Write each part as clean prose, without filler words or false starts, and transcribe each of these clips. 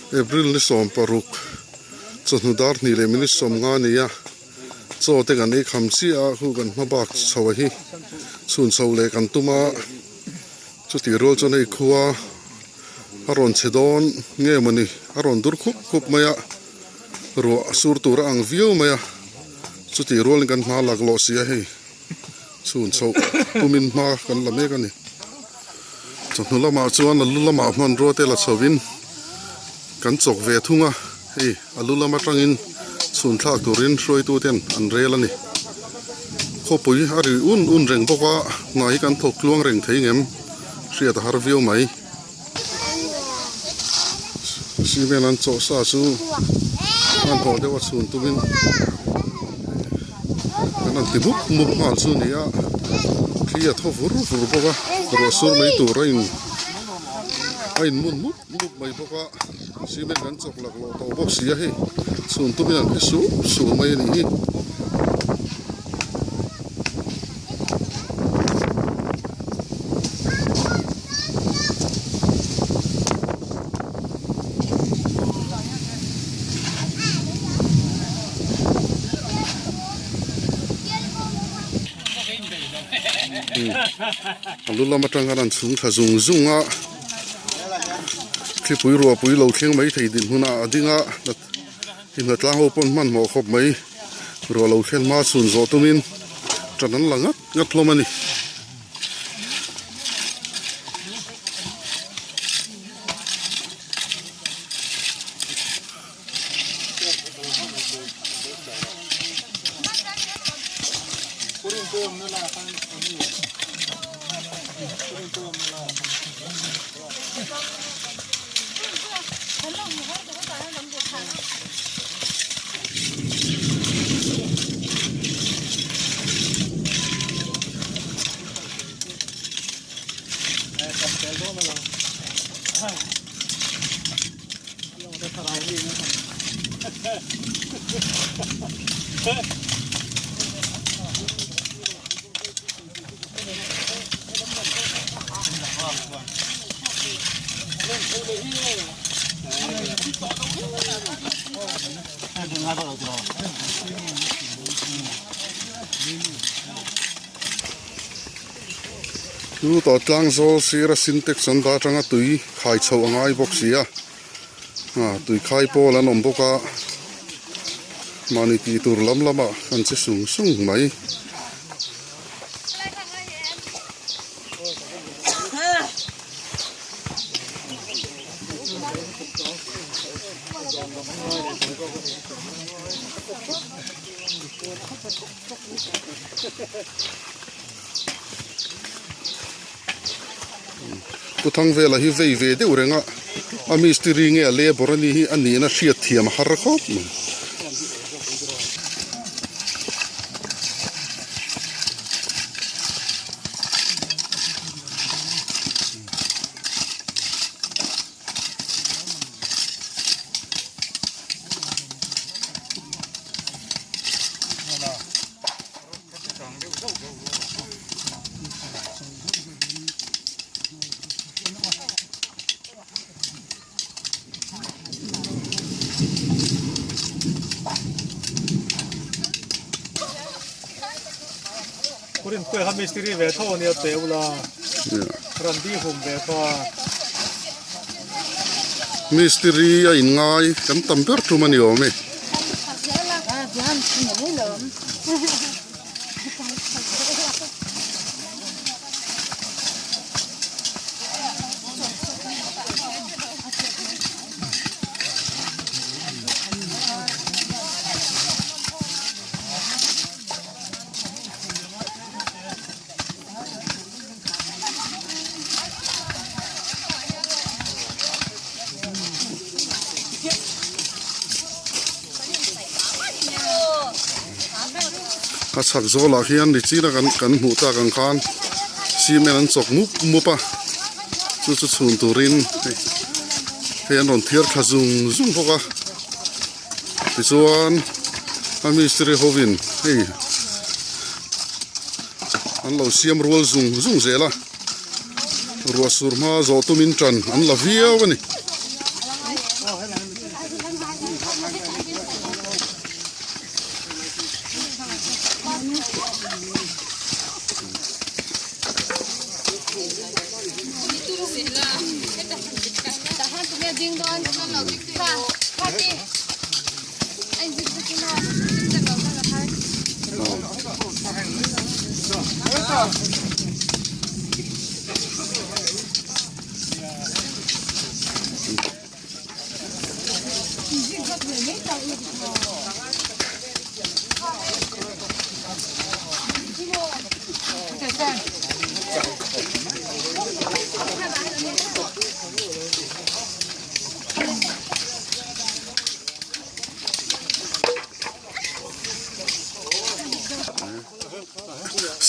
April ni 16 chawhnu dar hnih leh minute 50 a ni a chaw te kan ei kham chiah a khu kan hma bak chho a hi chhun chho leh kan tum a chutih rual chuan hei khua a rawn chhe dawn nge mawni a rawn dur khup khup mai a ruah sur tur a ang viau mai a chutih rualin kan hma laklawh si a hei. Chhun chhoh tumin hma kan la mek a ni. Chawhnu lamah chuan a lu lamah hmanrua te la chhovin kan chawk ve thung a, hei a lu lam atangin chhun thlak turin hruaitu ten an rel a ni. Khawpui a ri un un reng bawk a, hna hi kan thawk tluang reng thei ngem hriat a har viau mai. Cement an chawh sa chu hmanhmawh deuh a chhun tumin kan han ti mup mup nghal chu a ni a thli a thaw vur vur bawk a ruah sur mai tur a in a in mun mup mup mai bawk a cement an chawk laklawh tawh bawk si a hei chhun tumin an phe suh suh mai a nih hi. A lu lam atang khan an chhung thla zung zung a thlipui ruahpui lo thleng mai thei dinhmun ah a ding a Hnatlang ho pawn hmanhmawh khawp mai ruah lo thlen hma chhun zawh tumin tan an la ngat ngat hlawm a ni. Chu tawh tlang zawl sira sintex an dah atanga tui khai chhoh a ngai bawk si a tui khai pawl an awm bawk a mahni tih tur lam lamah an che sung sung mai. Pu Thangvela hi vei ve deuh reng a, a mistiri nge a labour a nih hi a nihna hriat thiam a har khawp mai. Mistiri a in ngai kan tam ber tum a ni awm e. A chhak zawlah hian ni china kan kan hmuh tak ang khan cement an chawk mup mup a chu chu chhun turin hei hei an rawn thiar thla zung zung bawk a tichuan a mistiri hovin hei an lo siam rual zung zung zel a ruah sur hma zawh tumin tan an la viau a ni.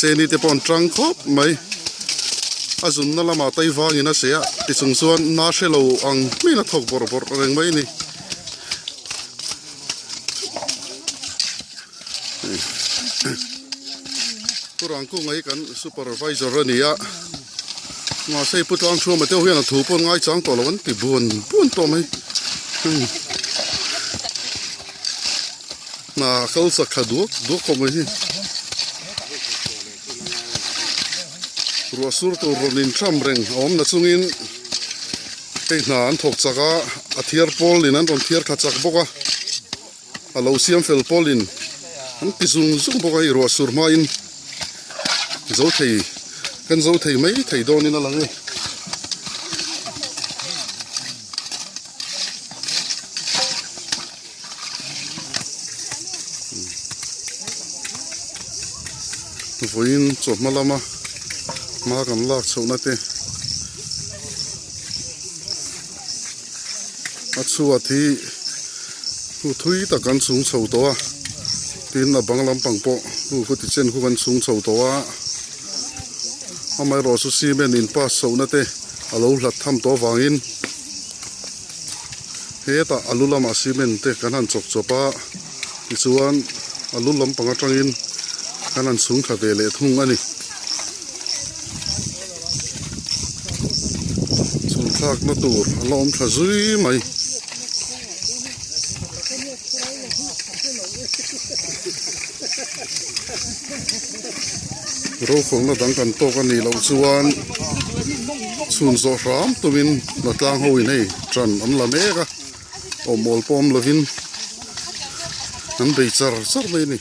Seni te pawh an tang khawp mai a zunna lamah tai vangin a che a tichung chuan na hre lo ang hmel a thawk bawrh bawrh reng mai a ni. Pu Rangkunga hi kan supervisor a ni a mahse Pu Tlangthuama te ho hian a thu pawh an ngaichang tawh lo an ti buan buan tawh mai hna kal chak thla duak duak khawp mai hi ruah sur tur rawn intham reng a awm na chungin hei hna an thawk chak a a thiar pawlin an rawn thiar thla chak bawk a. A lo siam fel pawlin an ti zung zung bawk a hei ruah sur hmain zo thei kan zo thei mai thei dawnin a lang e. Vawiin chawhma lama hma kan lak chhohna te a chhuat hi hu thui tak an chhung chho tawh a tin a bang lampang pawh hu khuti chen khu kan chhung chho tawh a amaherawhchu cement in pass chhohna te a lo hlat tham tawh avangin hetah a lu lamah cement te kan han chawk chawp a tichuan a lu lampang atangin kan han chhung thla ve leh thung a ni. Chhun thlakna tur a la awm thla zui mai. Rokhawlhna dang kan tawk a nih loh chuan chhun zawh hram tumin hnatlang ho in hei ṭan an la mek a awmawl pawh awm lovin an bei char char mai a ni.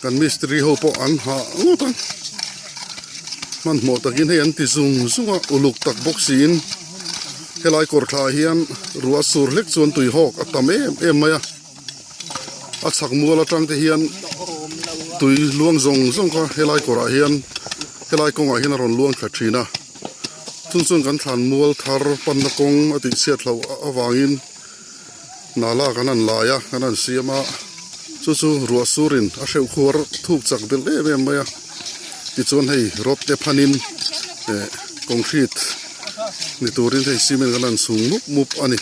Kan mistiri ho pawh an hah ngawt a hmanhmawh takin hei an ti zung zung a uluk tak bawk siin helai kawr thla ah hian ruah sur hlek chuan tui hawk a tam em em mai a a chhak mual atang te hian tui luang zawng zawng kha helai kawrah hian helai kawngah hian a rawn luang thla thin a chung chuan kan thlan mual thar panna kawng a tih chhiat hlauh avangin nala kan han lai a kan han siam a chu chu ruah surin a hreuh khuar thuk chak belh em em mai a tichuan hei rod te phanin eh concrete ni turin hei cement kan han chhung mup mup a ni.